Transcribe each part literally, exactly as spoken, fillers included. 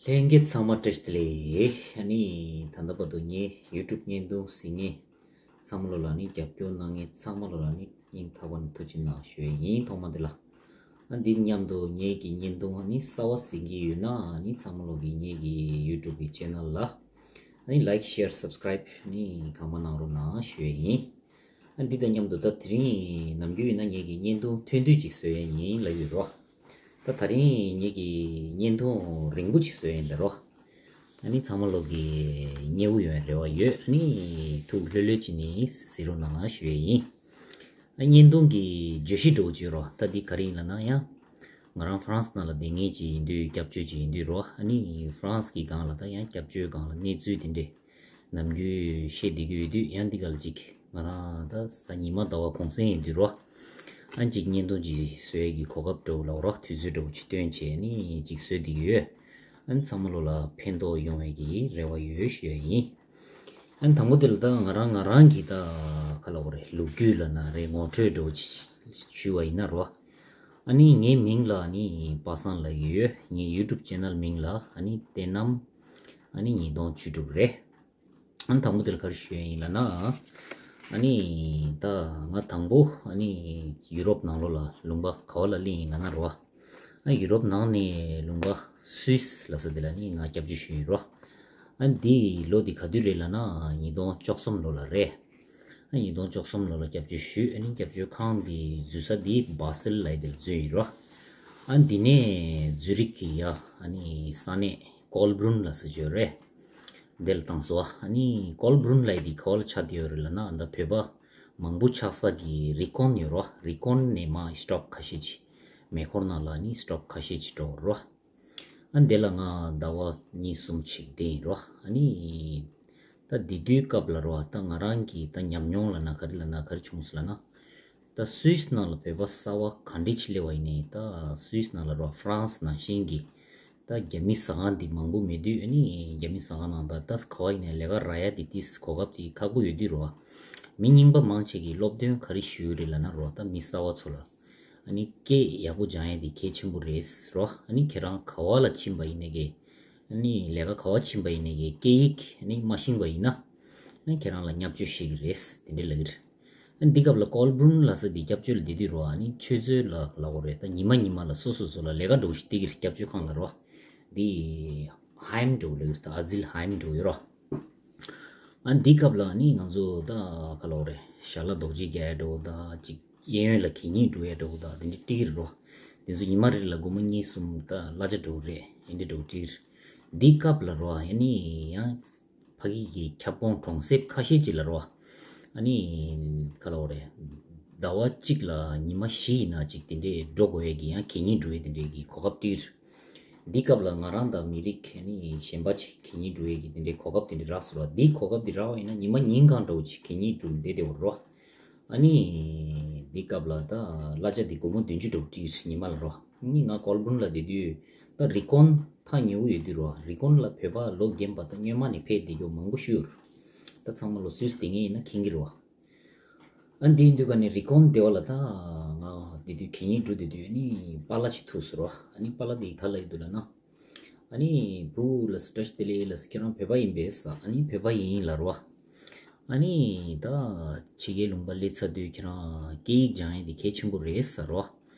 ལྷན་རྒྱས་ཚང་མ་བཀྲ་ཤིས་བདེ་ལེགས། ཨ་ནི་ད་ལྟ་བར་དུ་ངའི་YouTube་བརྙན་ཐུང་གཟིགས་མཁན་ཚང་མ་ལོ་ལ་ནི་རྒྱབ་སྐྱོར་གནང་མཁན་ཚང་མ་ལོ་ལ་ནི་སྙིང་ཐག་པ་ནས་ཐུགས་རྗེ་གནང་ཞུ་ཡས་ཡིན། ཐོག་མ་དེ་ལ། ཨ་འདི་མཉམ་དུ་ངེད་ཀྱི་བརྙན་ཐུང་ཨ་ནི་གསར་པ་གཟིགས་ཀྱི་ཡོད་ན་ཨ་ནི་ཚང་མ་ལོ་གི་ངེད་ཀྱི་YouTube་གི་channel་ལ་ཨ་ནི་like, share, subscribe་ནི་གང་མ་གནང་རོགས་གནང་ཞུ་ཡས་ཡིན། ཨ་འདི་དང་མཉམ་དུ་ད་དེ་རིང་ནམ་རྒྱུན་ཡིན་ན་ངེད་ཀྱི་བརྙན་ཐུང་ཐུང་ཐུང་ཅིག་བཟོ་ཡས་ཡིན་ལབ་ཡོད་རོ། ད་ད་རིང་ངེད་ཀྱི་བརྙན་ཐུང་རིང་པོ་ཅིག་བཟོ་ཡས་ཡིན་ད་རོ། ཨ་ནི་ཚང་མ་ལོ་གི་མཉེས་པོ་ཡོང་བའི་རེ་བ་ཡོད། ཨ་ནི་ཐུགས་ལྷོད་ལྷོད་ཅིག་ནི་གཟིགས་རོགས་གནང་ཞུ་ཡས་ཡིན། ཨ་བརྙན་ཐུང་གི་བརྗོད་གཞི་འདྲ་བོ་ཅིག་རོ། ད་འདི་ག་རེ་ཡིན་ལབ་ན་ཡང་ང་རང་ཧྥ་རན་སི་ནང་ལ་བསྡད་མཁན་ཅིག་ཡིན་དུས་སྐྱབས་བཅོལ་ཅིག་ཡིན་དུས་རོ། ཨ་ནི་ཧྥ་རན་སི་གི་སྒང་ལ་ད་ཡང་སྐྱབས་བཅོལ་སྒང་ལ་གནས་ཚུལ་དེ་འདྲས་ནམ་རྒྱུན་བཤད་བསྡད་ཀྱི་ཡོད་དུས་ཡང་འདི་ག་ལ་ཅིག་ང་རང་ད་གཟའ་ཉི་མ་ཟླ་བ་གུང་སེང་ཡིན་དུས་རོ། ཨ་ཅིག་བརྙན་ཐུང་ཅིག་བཟོ་ཡས་ཀྱི་གོ་སྐབས་འདྲ་བོ་ལབ་རོ། དུས་ཚོད་འདྲ་བོ་ཅིག་བཏོན་བྱས་ནི་ཅིག་བཟོས་བསྡད་ཀྱི་ཡོད། ཨ་ནི་ཚང་མ་ལོ་ལ་ཕན་ཐོགས་ཡོང་བའི་གི་རེ་བ་ཡོད་ཞུ་ཡ་ཡིན། ཨ་ནི་དང་པོ་དེ་ལ་ད་ང་རང་ང་རང་གི་ད་ག་ལབ་དགོས་རེད། ལོ་རྒྱུས་ལབ་ན་རེད། ངོ་སྤྲོད་འདྲ་བོ་ཅིག་ཞུས་པ་ཡིན་ན་རོ། ཨ་ནི་ངའི་མིང་ལ་ཨ་ནི་པ་སངས་ལབ་ཀྱི་ཡོད། ངའི་YouTube channel་མིང་ལ་ཨ་ནི་བསྟན་རྣམ་ཨ་ནི་ཉིས་སྟོང་བཅུ་དྲུག་རེད། ཨ་ནི་དང་པོ་དེ་ལ་ག་རེ་ཞུ་ཡ་ཡིན་ལབ་ན། ཨ་ནི་ད་ང་དང་པོ་ཨ་ནི་ཡུ་རོབ་ནང་ལོགས་ལ་ལུང་པ་ག་བ་ལ་སླེབས་ཡིན་ལབ་ན་རོ། ཨ་ཡུ་རོབ་ནང་ནས་ལུང་པ་སུད་སི་ལབ་ས་དེ་ལ་ནི་ང་སྐྱབས་བཅོལ་ཞུས་ཡིན་རོ། ཨ་འདི་ལོ་འདི་ག་དུས་རེད་ལབ་ན་ཉིས་སྟོང་བཅུ་གསུམ་ལོ་ལ་རེད། ཨ་ཉིས་སྟོང་བཅུ་གསུམ་ལོ་ལ་སྐྱབས་བཅོལ་ཞུས། ཨ་ནི་སྐྱབས་བཅོལ་ཁང་འདི་འཛུལ་ས་འདི་སྦ་སེལ་ལབ་ཡས་དེ་ལ་འཛུལ་ཡིན་རོ། ཨ་འདི་ནས་ཛུ་རིག་གི་ཡ་ཨ་ནི་ས་གནས་ཀོལ་བྷྲུན་ལབ་ས་ཅིག་ཡོད་རེད། དེ་ལ་བཏང་སོང་། ཨ་ནི་ཀོལ་བྷྲུན་ལབ་ཡས་འདི་ག་བ་ལ་ཆགས་བསྡད་ཡོད་རེད་ལབ་ན། ད་བོད་པ་མང་པོ་ཆགས་ས་གི་རི་ཀོན་ཡོད་རོ། རི་ཀོན་ནས་མར་སི་ཊོབ་ཁ་ཤས་ཅིག་མེ་འཁོར་ནང་ལ་ནི་སི་ཊོབ་ཁ་ཤས་ཅིག་འགྲོ་རོ། ཨ་འདི་ལ་ང་ཟླ་བ་གཉིས་གསུམ་ཅིག་བསྡད་ཡིན་རོ། ཨ་ནི་ད་དེ་དུས་སྐབས་ལ་རོ། ད་ང་རང་གི་ད་ཉམས་མྱོང་ལབ་ན་ག་རེ་ལབ་ན་ག་རེ་བྱུང་སོང་ལབ་ན། ད་སུད་སི་ནང་ལ་བོད་པ་གསར་པ་ག་འདྲས་ཅིག་སླེབས་པ་ཡིན་ནའི་ད་སུད་སི་ནང་ལ་རོ། ཧྥ་རན་སི་ནང་བཞིན་གྱི་ད་རྒྱ་མི་ཟ་ཁང་འདི་མང་པོ་མེད་དུས། ཨ་ནི་རྒྱ་མི་ཟ་ཁང་ནང་ད་ད་ག་བ་ཡིན་ནའི་ལས་ཀ་རག་ཡ་དེ་ཏིས་གོ་སྐབས་དེ་ཁག་པོ་ཡོད་དུས་རོ། མི་རྙིང་པ་མང་ཆེ་གིས་སློབ་སྟོན་ག་རེ་ཞུས་ཡོད་རེད་ལབ་ན་རོ། ད་མི་གསར་པ་ཚོ་ལ་ཨ་ནི་སྐད་ཡག་པོ་སྦྱང་ཡ་དེ་གལ་ཆེན་པོ་རེད་རོ། ཨ་ནི་ཁྱེད་རང་ག་བ་ལ་ཕྱིན་པ་ཡིན་ནའི་གི་ཨ་ནི་ལས་ཀ་ག་བ་ཕྱིན་པ་ཡིན་ནའི་གི་སྐད་ཡིག་ཨ་ནི་མ་ཤེས་པ་ཡིན་ན་ཨ་ནི་ཁྱེད་རང་ལ་བརྙས་བཅོས་བྱེད་ཀྱི་རེད། དེ་འདྲས་ལབ་ཀྱི་རེད། ཨ་འདི་སྐབས་ལ་ཀོལ་བྷྲུན་ལབ་ས་འདི་སྐྱབས་བཅོལ་བསྡད་དུས་རོ། ཨ་ནི་ཆུ་ཚོད་ལ་ལབ་དགོས་རེད། ད་ཉི་མ་ཉི་མ་ལ་སོ་སོ་སོ་ལ་ལས་ཀ་འདྲ་བོ་ཞིག་སྟེར་གྱི་རེད། སྐྱབས་བཅོལ་ཁང་ལ་རོ། འདི་ཧའེམ་འདྲ་བོ་ལབ་ཀྱི་རེད། ད་ཨ་ཛིལ་ཧའེམ་འདྲ་བོ་ཡོད་རོ། ཨ་འདི་སྐབས་ལ་ཨ་ནི་ང་ཚོ་ད་ག་ལབ་དགོས་རེད། ཞལ་ལག་རྡོག་རྗེས་རྒྱག་ཡ་འདྲ་བོ་དང་ཅིག་གཡས་གཡོན་ལ་གད་སྙིགས་འགྲོ་ཡ་འདྲ་བོ་དང་དེ་འདྲས་སྟེར་གྱི་རེད་རོ། དེ་ཚོ་ཉི་མ་རེ་ལ་སྒོར་མོ་གཉིས་གསུམ་ད་གླ་ཆ་འདྲ་བོ་རེད། ཨེ་འདྲས་འདྲ་བོ་སྟེར་གྱི་རེད། འདི་སྐབས་ལ་རོ། ཨ་ནི་ཡང་ཕ་གི་གི་ཁྱབ་ཁོངས་གྲོང་གསེབ་ཁ་ཤས་ཅིག་ལ་རོ། ཨ་ནི་ག་ལབ་དགོས་རེད། ཟླ་བ་གཅིག་ལ་ཉི་མ་བཞི་ཡིན་ན་ཅིག་དེ་འདྲས་འགྲོ་དགོས་ཡས་ཀྱི་ཡང་གད་སྙིགས་འགྲོ་ཡས་དེ་འདྲས་ཀྱི་གོ་སྐབས་སྟེར། འདི་སྐབས་ལ་ང་རང་དང་མི་རིགས་ཨ་ནི་གཞན་པ་ཅིག་གད་སྙིགས་འགྲོ་ཡས་ཀྱི་དེ་འདྲས་གོ་སྐབས་དེ་འདྲས་རག་སོང་ར། འདི་གོ་སྐབས་འདི་རག་པ་ཡིན་ན་ཉི་མ་ཉིན་གང་འདྲ་བོ་ཅིག་གད་སྙིགས་འགྲུལ་བསྡད་བསྡད་ཡོད་རོ། ཨ་ནི་འདི་སྐབས་ལ་ད་གླ་ཆ་འདི་སྒོར་མོ་བདུན་ཅུ་འདྲ་བོ་སྤྲད་ཉི་མ་ལ་རོ། ཨ་ནི་ང་ཀོལ་བྷྲུན་ལ་བསྡད་དུས་ད་རི་ཀོན་ཐག་ཉེ་བོ་ཡོད་དུས་རོ། རི་ཀོན་ལ་བོད་པ་ལོ་རྒན་པ་ད་སྔོན་མ་ནས་ཕེབས་བསྡད་རྒྱུ་མང་པོ་ཞིག་ཡོད་རེད། ད་ཚང་མ་ལོ་སུད་སི་བསྡད་མཁན་ཡིན་ན་མཁྱེན་གྱི་རེད་བ། ཨ་འདི་ཡིན་དུས་ཀ་ནས་རི་ཀོན་སྡེ་བ་ལ་ད་ང་བསྡད་དུས་གད་སྙིགས་འགྲུལ་བསྡད་དུས་ཨ་ནི་པཱ་ལགས་ཅིག་ཐུག་སོང་རོ། ཨ་ནི་པཱ་ལགས་འདི་ག་ལབ་ཡོད་འདུག་ལབ་ན། ཨ་ནི་བུ་ལགས་བཀྲ་ཤིས་བདེ་ལེགས་ལགས། ཁྱེད་རང་བོད་པ་ཡིན་པས་ཟེར། ཨ་ནི་བོད་པ་ཡིན་ལབ་རོ། ཨ་ནི་ད་ཕྱི་རྒྱལ་ལུང་པ་སླེབས་ཚར་དུས་ཁྱེད་རང་སྐད་ཡིག་སྦྱང་ཡས་དེ་གལ་ཆེན་པོ་རེད་ཟེར་རོ།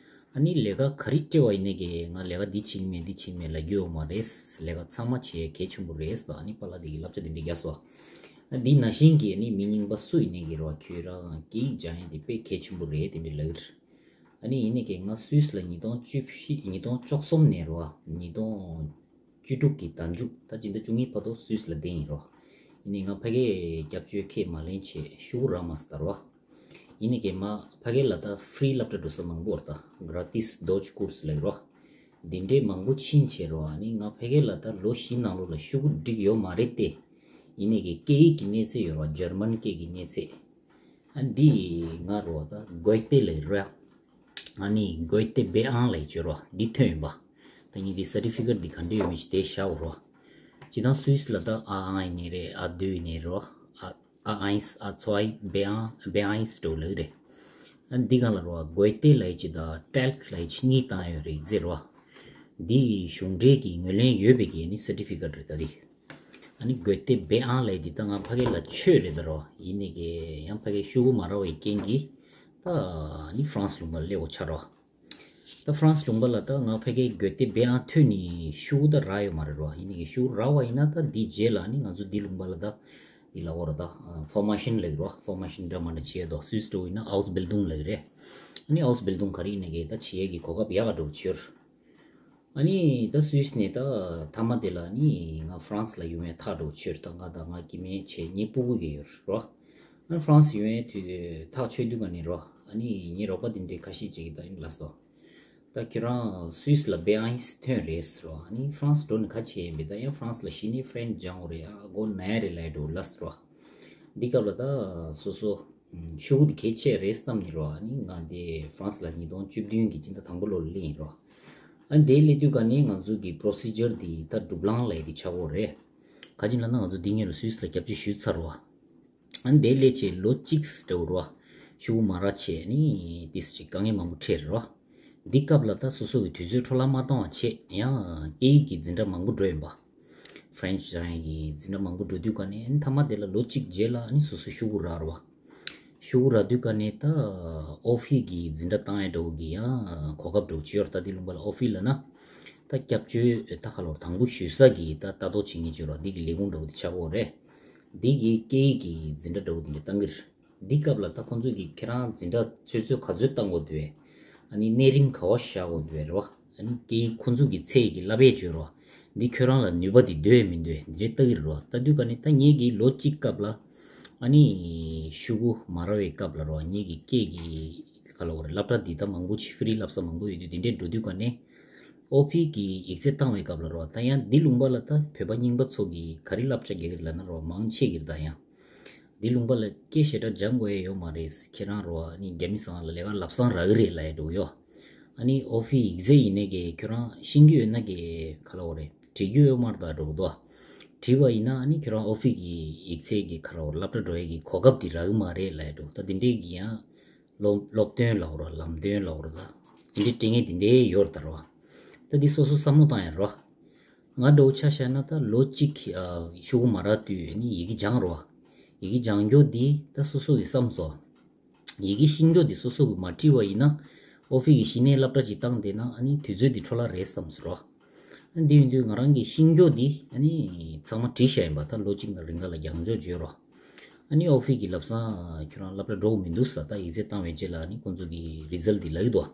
ཨ་ནི་ལས་ཀ་ག་རེ་སྤྲད་པ་ཡིན་ནའི་གི་ང་ལས་ཀ་འདི་བྱེད་ཀྱི་མེད་འདི་བྱེད་ཀྱི་མེད་ལབ་རྒྱུ་ཡོད་མ་རེད། ལས་ཀ་ཚང་མ་བྱེད་ཡས་གལ་ཆེན་པོ་རེད་ཟེར། ཨ་ནི་པཱ་ལགས་དེ་གིས་བསླབ་བྱ་དེ་འདྲས་བརྒྱབ་སོང་། ཨ་འདི་ནང་བཞིན་གྱི་ཨ་ནི་མི་རྙིང་པ་སུ་ཡིན་ནའི་གི་རོ། ཁྱོད་རང་སྐད་ཡིག་སྦྱང་ཡས་དེ་དཔེ་གལ་ཆེན་པོ་རེད་དེ་འདྲས་ལབ་ཀྱི་རེད། ཨ་ནི་ཡིན་ནའི་གི་ང་སུད་སི་ལ་ཉིས་སྟོང་བཅུ་བཞི་ཉིས་སྟོང་བཅུ་གསུམ་ནས་རོ། ཉིས་སྟོང་བཅུ་དྲུག་གི་ཟླ་མཇུག་ད་སྤྱི་ཟླ་བཅུ་གཉིས་བར་དུ་སུད་སི་ལ་བསྡད་ཡིན་རོ། ཡིན་ནའི་ང་ཕ་གིར་སྐྱབས་བཅོལ་ཁས་མ་ལེན་བྱས་ཤོག་གུ་རག་མ་སོང་ད་རོ། ཡིན་ནའི་གི་མ་ཕ་གི་ལ་ད་ཧྥི་རི་སློབ་གྲྭ་འགྲོ་ས་མང་པོ་ཡོད་རེད། ད་གྷ་ར་ཏིས་ཌོ་ཆི་ཀུར་སི་ལབ་ཀྱི་རོ། འདི་འདྲས་མང་པོ་ཕྱིན་བྱས་རོ། ཨ་ནི་ང་ཕ་གི་ལ་ད་ལོ་བཞི་ནང་ལོགས་ལ་ཤོག་གུ་འགྲིག་ཡོད་མ་རེད་དེ། ཡིན་ནའི་གི་སྐད་ཡིག་གི་གནས་ཚད་ཡོད་རོ། འཇར་མན་སྐད་ཀྱི་གནས་ཚད། ཨ་འདི་ང་རོ་ད་གོའེ་ཏེ་ལབ་ཀྱི་རོ། ཨ་ནི་གོའེ་ཏེ་བེ་ཨང་ལབ་ཀྱི་རོ། འདི་ཐོན་ཡོད་པ། ད་ངས་འདི་སར་ཊི་ཕི་ཀེཊ་འདི་ག་འདྲས་ཡོད་མེད་ཅིག་དེ་བཞག་ཡོད་རོ། སྤྱིར་བཏང་སུད་སི་ལ་ད་ཨ་ཨང་ཡིན་ནའི་རེད། ཨ་དོ་ཡིན་ནའི་རོ། ཨ་ཨ་ཨའིན་སི་ཨ་ཚོའི་བེ་ཨང་བེ་ཨའིན་སི་འདྲ་བོ་ལབ་ཀྱི་རེད། ཨ་འདི་སྒང་ལ་རོ་གོའེ་ཏེ་ལབ་ཀྱི་དང་ཊེལ་ལབ་ཀྱི་གཉིས་བཏགས་ཡོད་རེད་ཟེར་རོ། འདི་གཞུང་འབྲེལ་གྱི་ངོས་ལེན་ཡོད་པའི་གི་ནི་certificate་རེད་ད་འདི། ཨ་ནི་དགོས་ཏེ་བེ་ཨང་ལས་འདི་ད་ང་ཕ་གི་ལ་ཆོས་རེད་ད་རོ། ཡིན་ནི་གི་ཡང་ཕ་གི་ཤུ་གུ་མ་ར་བའི་རྐྱེན་གྱིས་ད་ནི་France་ལུང་པ་སླེབས་འོ་ཆ་རོ། ད་France་ལུང་པ་ལ་ད་ང་ཕ་གི་དགོས་ཏེ་བེ་ཨང་ཐོན་ནི་ཤུ་གུ་ད་ར་ཡོད་མ་རེད་རོ། ཡིན་ནི་གི་ཤུ་གུ་ར་བ་ཡིན་ན་ད་འདི་རྗེས་ལ་ནི་ང་ཚོ་འདི་ལུང་པ་ལ་ད་འདི་ལ་འོ་ར་ད་formation་ལེགས་རོ། formation་འདྲ་མ་འདྲ་བྱེད་དོ། Swiss་འགྲོ་ཡིན་ན་Ausbildung་ལེགས་རེད། ཨ་ནི་Ausbildung་ག་རེ་ཡིན་ནི་གི་ད་བྱེད་ཡས་ཀྱི་གོ་སྐབས་ཡག་ག་འགྲོ་ཆོར། ཨ་ནི་ད་སུད་སི་ནས་ད་མཐའ་མ་དེ་ལ་ནི་ང་ཧྥ་རན་སི་ལ་ཡོང་བའི་ཐག་འགྲོ་ཆོད། ད་ང་དང་ང་སྐྱེ་དམན་ཆེ་ངའི་སྤུ་གུ་གི་ཡོད་རོ། ཨ་ཧྥ་རན་སི་ཡོང་བའི་དུས་ཐག་ཆོད་དུས་ག་ནས་རོ། ཨ་ནི་ངའི་རོགས་པ་དེ་འདྲའི་ཁ་ཤས་ཅིག་གིས་ད་ཡིན་ལ་སོ། ད་ཁྱེད་རང་སུད་སི་ལ་བེ་ཨང་ཐོན་རེད་རོ། ཨ་ནི་ཧྥ་རན་སི་འགྲོ་ནས་ཁ་ཆེ་ཡིན་པས་ད་ཡང་ཧྥ་རན་སི་ལ་གཞི་ནས་ཧྥ་རན་སི་སྦྱང་འོ་རེད། ཨ་མགོ་ན་ཡ་རེད་ལ་ཡ་འགྲོ་ལ་སོ། འདི་སྐབས་ལ་ད་སོ་སོ་ཤུ་གུ་དེ་གལ་ཆེ་རེད་བསམ་ནི་རོ། ཨ་ནི་ང་དེ་ཧྥ་རན་སི་ལ་ཉིས་སྟོང་བཅུ་བདུན་གི་སྤྱི་ཟླ་དང་པོ་ལོ་ལ་སླེབས་ཡིན་རོ། ཨ་ནི་དེ་སླེབས་དུས་ག་ནས་ང་ཚོ་གི་procedure་དེ་ད་སྒྲུབ་ལང་ལ་ཡི་དེ་ཆགས་འོ་རེད། ག་ཅི་ལ་ན་ང་ཚོ་འདི་སྔོན་ལ་སུད་སི་ལ་སྐྱབས་བཅོལ་ཞུས་ཚར་རོ། ཨ་ནི་དེ་སླེབས་ཆེ་ལོ་གཅིག་འདྲ་བོ་རོ། ཤུ་གུ་མ་རག་ཆེ་ནི་ཏིས་ཅིག་དཀའ་ངལ་མང་པོ་འཕྲད་རོ། འདི་སྐབས་ལ་ད་སོ་སོ་གི་དུས་ཚོད་འཕྲོ་བརླག་མ་བཏང་བ་བྱས་ཡང་སྐད་ཡིག་གི་འཛིན་གྲྭ་མང་པོ་འགྲོ་ཡིན་པ། French་སྦྱང་ཡག་གི་འཛིན་གྲྭ་མང་པོ་འགྲོ་དུས་ག་ནས་ཨ་ནི་མཐའ་མ་དེ་ལ་ལོ་གཅིག་རྗེས་ལ་ཨ་ནི་སོ་སོ་ཤུ་གུ་རག་རོ། ཤུ་གུ་རག་དུས་ག་ནས་ད་ཨོ་ཧྥི་གི་འཛིན་གྲྭ་བཏང་ཡག་འདྲ་བོ་གི་ཡང་གོ་སྐབས་འདྲ་བོ་ཅིག་ཡོད་རེད། ད་དེ་ལུང་པ་ལ་ཨོ་ཧྥི་ལ་ན་ད་སྐྱབས་བཅོལ་ད་ཁ་ལོར་དང་པོ་ཞུ་ས་གི་ད་ལྟ་རྟོག་བྱེད་མཁན་ཅིག་ཡོད་རེད། འདི་གི་ལས་ཁུངས་འདྲ་བོ་དེ་ཆགས་ཀྱི་ཡོད་རེད། འདི་གི་སྐད་ཡིག་གི་འཛིན་གྲྭ་འདྲ་བོ་དེ་འདྲ་བཏང་གི་རེད། འདི་སྐབས་ལ་ད་ཁོང་ཚོས་ཀྱིས་ཁྱེད་རང་འཛིན་གྲྭ་ཆུ་ཚོད་ག་ཚོད་བཏང་དགོས་འདུག་བས། ཨ་ནི་གནས་རིམ་ག་བ་བཞག་དགོས་འདུག་བས་རེད་བ། ཨ་ནི་སྐད་ཡིག་ཁོང་ཚོས་ཀྱིས་ཚད་ཀྱི་བསླབ་ཡས་བྱོས་རོགས། འདི་ཁྱོད་རང་ལ་ནུས་པ་འདི་འདོད་ཡས་མི་འདོད་འདི་འདྲའི་ལྟ་གི་རེད་རོགས། ལྟ་དུས་ག་ནས་ད་ངེད་ཀྱིས་ལོ་གཅིག་སྐབས་ལ་ཨ་ནི་ཤུ་གུ་མ་རག་བའི་སྐབས་ལ་རོགས། ངེད་ཀྱི་སྐད་ཀྱི་ག་ལ་བ་རེད། སློབ་གྲྭ་འདི་ད་མང་པོ་ཅིག་ཧྥི་རི་བསླབ་ས་མང་པོ་ཡོད་དུས་འདི་འདྲའི་འགྲོ་དུས་ག་ནས་ཨོ་ཧྥི་གི་ཡིག་ཚད་བཏང་བའི་སྐབས་ལ་རོགས། ད་ཡང་འདི་ལུང་པ་ལ་ད་བོད་པ་རྙིང་པ་ཚོ་གིས་ག་རེ་བསླབ་བྱ་རྒྱག་གི་རེད་ལབ་ན་རོགས། མང་ཆེ་གི་རེད་ད་ཡང་། འདི་ལུང་པ་ལ་སྐད་ཞེ་དྲག་སྦྱང་དགོས་ཡ་ཡོད་མ་རེད། ཁྱེད་རང་རོ་ཨ་ནི་རྒྱ་མི་ཚང་ལ་ལས་ཀ་ལབ་སང་རག་གི་རེད་ལབ་ཡ་འགྲོ་གི་ཡོད། ཨ་ནི་ཨོ་ཧྥི་ཡིག་ཚད་ཡིན་ནའི་གི་ཁྱོད་རང་ཤེས་ཀྱི་ཡོད་ན་གི་ག་ལ་འོ་རེད། བྲིས་རྒྱུ་ཡོད་མ་རེད་ད་འགྲོ་གི་འདུག་བྲིས་པ་ཡིན་ན་ཨ་ནི་ཁྱོད་རང་ཨོ་ཧྥི་གི་ཡིག་ཚད་གི་ག་ལ་འོ་སློབ་གྲྭ་འགྲོ་ཡ་གི་གོ་སྐབས་འདི་རག་གི་མ་རེད་ལབ་ཡ་འགྲོ། ད་འདི་འདྲའི་གི་ཡང་སློབ་སློབ་སྟོན་ལབ་རོ་ལམ་སྟོན་ལབ་རོ་ད་འདི་འདྲའི་སྤྲད་མཁན་འདི་འདྲའི་ཡོད་རེད་ད་རོ། ད་འདི་སོ་སོ་བསམ་བློ་བཏང་ཡ་རོ། ང་འདྲ་བོ་ཆ་བཞག་ན་ད་ལོ་གཅིག་ཨ་ཤུ་གུ་མ་རག་དུས་ནི་ཡི་གེ་སྦྱང་རོགས། ཡི་གེ་སྦྱང་རྒྱུ་འདི་ད་སོ་སོ་གི་བསམ་སོ། ཡི་གེ་ཤེས་རྒྱུ་འདི་སོ་སོ་གི་མ་བྲིས་པ་ཡིན་ན་ཨོ་ཧྥི་གི་གཞི་ནས་སློབ་གྲྭ་ཅིག་བཏང་བསྡད་ན་ཨ་ནི་དུས་ཚོད་འདི་འཕྲོ་བརླག་རེད་བསམ་སོ་རོགས། ཨ་འདི་ཡིན་དུས་ང་རང་གི་ཤེས་རྒྱུ་འདི་ཨ་ནི་ཚང་མ་བྲིས་བཞག་ཡིན་པ། ད་ལོ་གཅིག་ནང་རིང་ག་ལ་སྦྱང་རྒྱུ་བརྗོད་རོགས། ཨ་ནི་ཨོ་ཧྥི་གི་ལབ་སང་ཁྱོད་རང་སློབ་གྲྭ་འགྲོ་གི་མི་འདུག་ས། ད་ཡིག་ཚད་བཏང་བའི་རྗེས་ལ་ཨ་ནི་ཁོང་ཚོ་གི་རི་ཛལ་འདི་ལབ་ཀྱི་འདུག་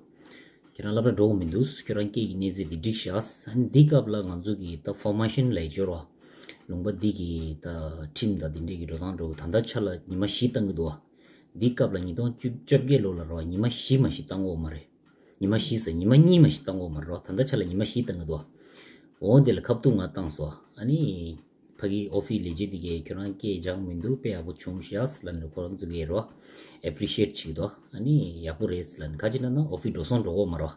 ཁྱེད་རང་སློབ་གྲྭ་འགྲོ་གི་མི་འདུག་ཁྱོད་རང་སྐད་ཀྱི་གནས་ཚད་འདི་འགྲིག་ཤག་ཨ་ནི་འདི་སྐབས་ལ་ང་ཚོ་གི་ད་ཧྥོར་མེ་ཤན་ལབ་ཡ་ཅིག་ཡོད་རོགས། ལུང་པ་འདི་གི་ད་ཁྲིམས་དང་འདི་འདྲའི་གི་འགྲོ་སྟངས་འགྲོ་གི་ད་ལྟ་ཆ་ལ་ཉི་མ་བཞི་བཏང་གི་འདུག་འདི་སྐབས་ལ་ཉིས་སྟོང་བཅོ་བརྒྱད་ལོ་ལ་རོགས་ཉི་མ་བཞི་མ་ཞིག་བཏང་གི་ཡོད་མ་རེད། ཉི་མ་བཞི་ཟེར་ཉི་མ་གཉིས་མ་ཞིག་བཏང་གི་ཡོད་མ་རེད་རོགས། ད་ལྟ་ཆ་ལ་ཉི་མ་བཞི་བཏང་གི་འདུག་འོ་འདི་ལ་ཁ་ཐུག་ང་བཏང་སོང་། ཨ་ནི་ཕ་གི་ཨོ་ཧྥི་ལས་བྱེད་འདི་གས་ཁྱོད་རང་སྐད་སྦྱང་མི་འདུག་དཔེ་ཡག་པོ་བྱུང་ཤག་ལབ་ནས་ཁོ་རང་ཚོ་གིས་རོགས་ཨེ་པི་རི་ཤི་ཨེཊ་བྱེད་ཀྱི་འདུག་ཨ་ནི་ཡག་པོ་རེད་ལབ་ནས། ག་ཅི་ན་ན་ཨོ་ཧྥི་འགྲོ་སོང་འགྲོ་གི་ཡོད་མ་རེད།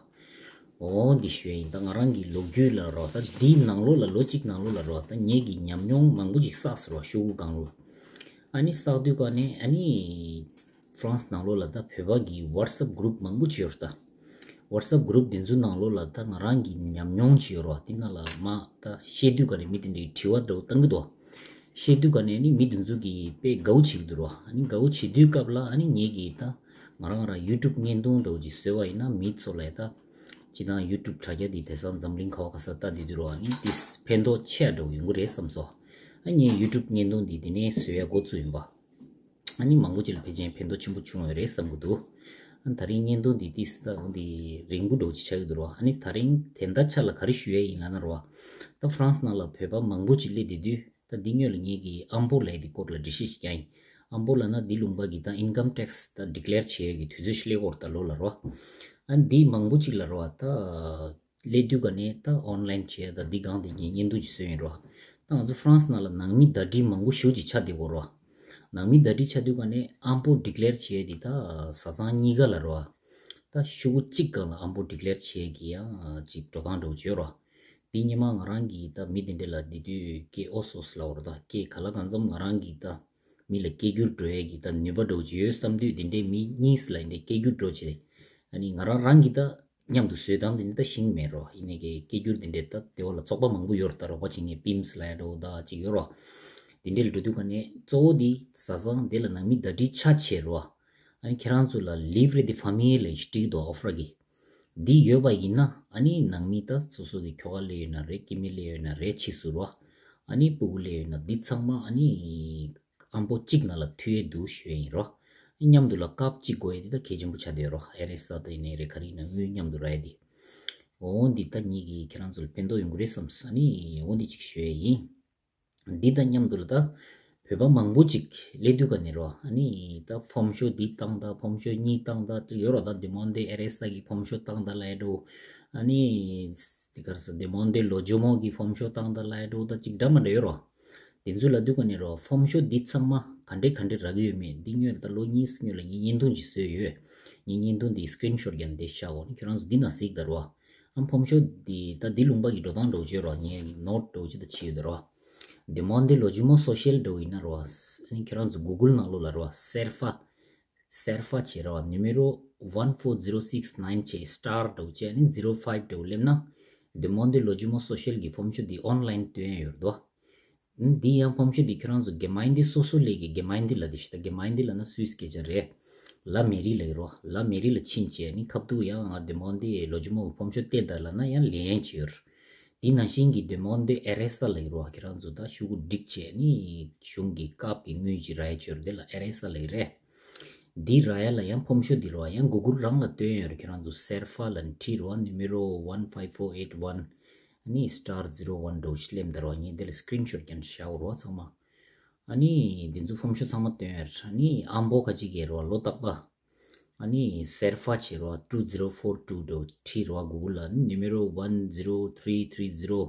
འོ་འདི་ཞུ་ཡ་ཡིན། ད་ང་རང་གི་ལོ་རྒྱུས་ལ་རོགས་ད་འདིའི་ནང་ལོགས་ལ་ལོ་གཅིག་ནང་ལོགས་ལ་རོགས་ད་ངེད་ཀྱི་ཉམས་མྱོང་མང་པོ་ཅིག་བསགས་སོང་རོགས། ཤུ་གུ་སྒང་ལོགས་ཨ་ནི་བསགས་དུས་ག་ནས་ཨ་ནི་ཧྥ་རན་སི་ནང་ལོགས་ལ་ད་བོད་པ་གི་ཝཊ་སེབ་གུ་རུབ་མང་པོ་ཅིག་ཡོད་རེད་ད། ཝཊ་སེབ་གུ་རུབ་འདི་ཚོའི་ནང་ལོགས་ལ་ད་ང་རང་གི་ཉམས་མྱོང་ཅིག་ཡོད་རེད་བ། དེ་ནང་ལ་མ་ད་བཤད་དུས་ག་ནས་མི་དེ་འདྲའི་དྲི་བ་འདྲ་བོ་བཏང་གི་འདུག་བཤད་དུས་ག་ནས་ནི་མི་དེ་ཚོ་གིས་དཔེ་དགའ་བོ་བྱེད་ཀྱི་འདུག་རོ། ཨ་ནི་དགའ་བོ་བྱེད་དུས་སྐབས་ལ་ཨ་ནི་ངེད་ཀྱིས་ད་ང་རང་རང་ཡུ་ཊུབ་བརྙན་ཐུང་འདྲ་བོ་ཅིག་བཟོས་པ་ཡིན་ན་མི་ཚོ་ལ་ད་སྤྱིར་བཏང་ཡུ་ཊུབ་དྲ་རྒྱ་འདི་དེང་སང་འཛམ་གླིང་ག་བ་ག་སར་ལྟ་བསྡད་དུས་རོ། ཨ་ནི་དེ་ཕན་ཐོགས་ཆེ་བ་འདྲ་བོ་ཡོང་གི་རེད་བསམ་སོང་། ཨ་ངས་ཡུ་ཊུབ་བརྙན་ཐུང་འདི་དེ་ནས་བཟོ་ཡ་འགོ་བཙུགས་ཡིན་པ། ཨ་ནི་མང་པོ་ཅིག་ལ་ཕལ་ཆེར་ཕན་ཐོགས་ཆེན་པོ་བྱུང་བ་རེད་བསམ་གྱི་འདུག་ཨ་ནི་དེ་རིང་བརྙན་ཐུང་འདི་ཏིས་ད་འོ་འདི་རིང་པོ་འདྲ་བོ་ཅིག་ཆགས་ཀྱི་འདུག་རོ། ཨ་ནི་དེ་རིང་དེ་འདྲ་ཆ་ལ་ག་རེ་ཞུ་ཡས་ཡིན་ལབ་ན་རོ། ད་ཧྥ་རན་སི་ནང་ལ་བོད་པ་མང་པོ་ཅིག་སླེབས་བསྡད་དུས་ད་འདི་སྔོན་ལ་ངེད་ཀྱིས་ཨམ་པོ་ལབ་ཡས་འདི་སྐོར་ལ་འགྲེལ་བཤད་ཅིག་བརྒྱབ་ཡིན། ཨམ་པོ་ལབ་ན་འདི་ལུང་པ་གི་ད་ཨིན་ཀམ་ཊེག་སི་ད་ཌི་ཀི་ལེར་བྱེད་ཡས་ཀྱི་དུས་ཚོད་ཞིག་སླེབས་ཀྱི་ཡོད་རེད་ད་ལོ་ལ་རོ། ཨ་ནི་འདི་མང་པོ་ཅིག་ལ་རོ་ད། སླེབས་དུས་ག་ནས་ད་ཨོན་ལན་བྱས་ད་འདི་སྒང་དེ་གྱི་བརྙན་ཐུང་ཅིག་བཟོས་ཡིན་རོ། ད་ང་ཚོ་ཧྥ་རན་སི་ནང་ལ་ནང་མི་ཟླ་སྒྲིལ་མང་པོ་ཞེ་པོ་ཅིག་ཆགས་བསྡད་ཡོད་རོ། ནང་མི་ཟླ་སྒྲིལ་ཆགས་དུས་ག་ནས་ཨམ་པོ་ཌི་ཀི་ལེར་བྱས་ཏེ་ད་བཟའ་ཚང་གཉིས་ཀ་ལ་རོ། ད་ཤུ་གུ་གཅིག་སྒང་ལ་ཨམ་པོ་ཌི་ཀི་ལེར་བྱས་ཀྱི་ཡང་ཅིག་འགྲོ་སྟངས་འདྲ་བོ་བྱོས་རོ། འདི་སྔོན་མ་ང་རང་གིས་ད་མི་དེ་འདྲ་ལ་འདི་དུས་སྐད་ཨོ་སོ་སོ་ལབ་རོ། ད་སྐད་ག་ལ་གང་འཚམ་ང་རང་གིས་ད་མི་ལ་སྐད་སྒྱུར་འགྲོ་ཡས་ཀྱི་ད་ནུས་པ་འདྲ་བོ་ཅིག་ཡོད་བསམ་དུས་འདི་འདྲའི་མི་གཉིས་ལ་འདི་འདྲའི་སྐད་སྒྱུར་འགྲོ་བྱས། ཨ་ནི་ང་རང་རང་གིས་ད། མཉམ་དུ་བཟོས་སྟངས་དེ་འདྲ་ད་ཤེས་ཀྱི་མེད་རོ། ཡིན་ནའི་གི་སྐད་སྒྱུར་དེ་འདྲ་ད་དེ་བ་ལ་ཚོགས་པ་མང་པོ་ཡོད་རེད། ད་རོགས་པ་བྱེད་མཁན་པིམ་སི་ལབ་ཡ་འདྲ་བོ་ད་ཅིག་ཡོད་རོ། དེ་འདྲ་ལ་འགྲོ་དུས་ག་ནས་གཙོ་བོ་དེ་བཟའ་ཚང་དེ་ལ་ནང་མི་ཟླ་སྒྲིལ་ཆ་ཆེ་རོ། ཨ་ནི་ཁྱེད་རང་ཚོ་ལ་ལིབ་རེ་དེ་ཕ་མི་ལ་ཡི་སྤྲད་འདུག་ཨོ་ཕ་ར་གི། འདི་ཡོད་པ་ཡིན་ན་ཨ་ནི་ནང་མི་ད་སོ་སོ་གི་ཁྱོ་ག་ལས་ཡོད་ན་རེད། སྐྱེ་དམན་ལས་ཡོད་ན་རེད། ཕྱིས་སུ་རོ། ཨ་ནི་སྤུ་གུ་ལས་ཡོད་ན་འདི་ཚང་མ་ཨ་ནི་ཨམ་པོ་གཅིག་ནང་ལ་མཐུད་ཡས་འདུག་ཞུ་ཡས་ཡིན་རོ། མཉམ་དུ་ལ་ཀབ་གཅིག་དགོས་ཡས་འདི་ད་གལ་ཆེན་པོ་ཆགས་བསྡད་ཡོད་རོ། ཨེར་ཨེས་ཨའི་ད་ཡིན་ནའི་རེད། ག་རེ་ཡིན་ན་དངུལ་མཉམ་དུ་རག་ཡས་འདི། འོ་འདི་ད་ཉིད་ཀྱིས་ཁྱེད་རང་ཚོ་ལ་ཕན་ཐོགས་ཡོང་གི་རེད་བསམ་སོང་། ཨ་ནི་འོ་འདི་གཅིག་ཞུ་ཡས་ཡིན། འདི་དང་མཉམ་དུ་ལ་ད་བོད་པ་མང་པོ་ཅིག་སླེབས་དུས་ག་ནས་རོ། ཨ་ནི་ད་ཕོམ་ཤོ་འདི་བཏང་ད་ཕོམ་ཤོ་གཉིས་བཏང་ད་ཅིག་ཡོད་རོ། ད་དེ་མོན་དེ་ཨེར་ཨེས་ཨའི་གི་ཕོམ་ཤོ་བཏང་ད་ལབ་ཡ་འགྲོ། ཨ་ནི་དེ་ག་རེ་ཟེར། དེ་མོན་དེ་ལོ་ཇོ་མོ་གི་ཕོམ་ཤོ་བཏང་ད་ལབ་ཡ་འགྲོ། ད་ཅིག་འདྲ་མ་འདྲ་ཡོད་རོ། དེ་ཚོ་ལ་དུས་ག་ནས་རོ། ཕོམ་ཤོ་འདི་ཚང་མ་ག་འདྲས་ག་འདྲས་རག་གི་ཡོད་མེད་འདི་སྔོན་ད་ལོ་གཉིས་སྔོན་ལ་ངས་བརྙན་ཐུང་ཅིག་བཟོས་ཡོད། ངས་བརྙན་ཐུང་འདི་སི་ཀི་རིན་ཤོ་ཊི་བརྒྱབ་ནས་འདི་བཞག་གོ། ཨ་ནི་ཁྱོད་རང་ཚོ་འདི་ན་གཟིགས་ད་རོ། ཨ་ཕོམ་ཤོ་འདི་ད་འདི་ལུང་པ་གི་འགྲོ་སྟངས་འདྲ་བོ་ཅིག་ཡོད་རོ། ངས་ནོ་ཊི་འདྲ་བོ་ཅིག་ད་བྱས་ཡོད་ད་རོ། དེ་མོན་དེ་ལོ་ཇོ་མོ་སོ་ཤལ་འདྲ་བོ་ཡིན་ན་རོ། ཨ་ནི་ཁྱོད་རང་ཚོ་གུ་གུལ་ནང་ལོགས་ལ་རོ། སེར་ཕ། སེར་ཕ་བྱས་རོ། ནུ་མེ་རོ་ཝན་ཕོར་ཛི་རོ་སིགས་ནའིན་བྱས། སི་ཊར་འདྲ་བོ་བྱས། ཨ་ནི་ཛི་རོ་ཕའིབ་འདྲ་བོ་སླེབས་ན། དེ་མོན་དེ་ལོ་ཇོ་མོ་སོ་ཤལ་གི་ཕོམ་ཤོ་འདི་ཨོན་ལའིན་བཏོན་ཡ་ཡོད་རེད་དོ། འདི་ཡང་ཕོམ་ཤོ་འདི་ཁྱོད་རང་ཚོ་གྷེ་མ་ཨིན་དི་སོ་སོ་ལས་ཀྱི་གྷེ་མ་ཨིན་དི་ལ་དེ་ཤི་ད་གྷེ་མ་ཨིན་དི་ལ་ན་སུད་སི་སྐད་ཆ་རེད། ལ་མེ་རི་ལ་ཡི་རོ། ལ་མེ་རི་ལ་ཕྱིན་བྱས་ནི་ཁབ་ཏུ་ཡང་ང་དེ་མོན་དི་ལོ་ཇོ་མོ་ཕོམ་ཤོ་སྟེར་ད་ལ་ན་ཡང་ལེན་བྱས་ཡོད། འདི་ནང་བཞིན་གྱི་དེ་མོན་དི་ཨེར་ཨེས་ཨའི་ལ་ཡི་རོ། ཁྱོད་རང་ཚོ་ད་ཤུ་གུ་སྒྲིག་བྱས་ནི་གཞུང་གི་སྐབས་ཀྱི་དངུལ་གྱི་ར་ཡ་བྱས་ཡོད་དེ་ལ་ཨེར་ཨེས་ཨའི་ལ་ཡི་རེད། འདི་ར་ཡ་ལ་ཡང་ཕོམ་ཤོ་འདི་རོ། ཡང་གུ་གུལ་རང་ལ་བཏོན་ཡོད་རེད། ཁྱོད་རང་ཚོ་སེར་ཕ་ལ་ནི་ཁྲིད་རོ། ནུ་མེ་རོ་ཝན་ཕའིབ་ཕོར་ཨེཊ་ཝན། ཨ་ནི་སི་ཊར་ཛི་རོ་ཝན་འདྲ་བོ་ཞིག་སླེབས་འདུག་རོ། ངས་འདི་ལ་སི་ཀི་རིན་ཤོ་ཊི་རྒྱབ་ནས་བཞག་ཡོད་རོ་ཚང་མ། ཨ་ནི་འདི་ཚོ་ཕོམ་ཤོ་ཚང་མ་བཏོན་ཡོད་རེད། ཨ་ནི་ཨམ་པོ་ཁ་ཅིག་གི་རོ་ལོ་རྟག་པ། ཨ་ནི་སེར་ཕ་བྱས་རོ། ཊུ་ཛི་རོ་ཕོར་ཊུ་འདྲ་བོ་ཁྲིད་རོ། གུ་གུལ་ལ་ནི་ནུ་མེ་རོ་ཝན་ཛི་རོ་ཐི་རི་ཐི་རི་ཛི་རོ།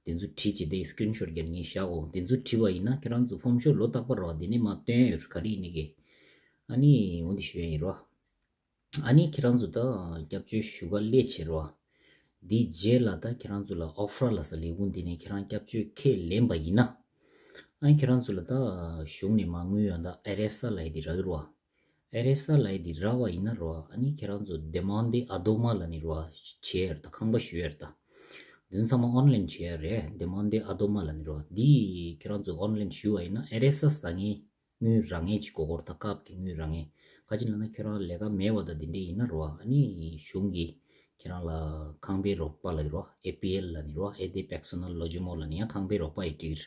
འདི་ཚོ་ཁྲིད་བྱས་དེ་སི་ཀི་རིན་ཤོ་ཊི་རྒྱབ་ནས་ངས་བཞག་གོ། འདི་ཚོ་ཁྲིད་པ་ཡིན་ན་ཁྱོད་རང་ཚོ་ཕོམ་ཤོ་ལོ་རྟག་པ་རོ་འདི་ནས་མར་བཏོན་ཡོད་རེད། ག་རེ་ཡིན་ནི་གི། ཨ་ནི་འོ་འདི་ཞུ་ཡ་ཡིན་རོ། ཨ་ནི་ཁྱེད་རང་ཚོ་ད་སྐྱབས་བཅོལ་ཞུ་ག་སླེབས་བྱས་རོ། འདི་རྗེས་ལ་ད་ཁྱེད་རང་ཚོ་ལ་ཨོ་ཕ་ར་ལབ་ས་ལས་ཁུངས་འདི་ནས་ཁྱེད་རང་སྐྱབས་བཅོལ་ཁས་ལེན་པ་ཡིན་ན། ཨ་ནི་ཁྱེད་རང་ཚོ་ལ་ད་གཞུང་ནས་མ་དངུལ་ཡོང་ད་ཨེར་ཨེས་ཨའི་ལབ་ཡས་འདི་རག་གི་རོ། ཨེར་ཨེས་ཨའི་ལབ་ཡས་འདི་རག་པ་ཡིན་ན་རོ། ཨ་ནི་ཁྱེད་རང་ཚོ་དེ་མོན་དེ་ཨ་དོ་མ་ལབ་ནི་རོ། བྱས་ཡོད་ད། ཁང་པ་ཞུས་ཡོད་ད། འདི་ཚང་མ་ཨོན་ལན་བྱས་ཡོད་རེད། དེ་མོན་དེ་ཨ་དོ་མ་ལབ་ནི་རོ། འདི་ཁྱེད་རང་ཚོ་ཨོན་ལན་ཞུས་པ་ཡིན་ན་ཨེར་ཨེས་ཨའི་ཟ་ངེས། དངུལ་རག་ངེས་ཅིག་གོ་གོར་ད། སྐབས་ཀྱི་དངུལ་རག་ངེས། ཁ་ཅིག་ལབ་ན་ཁྱོད་རང་ལས་ཀ་མེད་པ་དང་དེ་འདྲས་ཡིན་ན་རོ། ཨ་ནི་གཞུང་གིས་ཁྱེད་རང་ལ་ཁང་པའི་རོགས་པ་ལབ་ཀྱི་རོ། ཨེ་པི་ཨེལ་ལབ་ནི་རོ། ཨེ་དེ་པེར་སོ་ནལ་ལོ་ཇོ་མོ་ལབ་ནི་ཡང་ཁང་པའི་རོགས་པ་ཡི་སྒྲིག་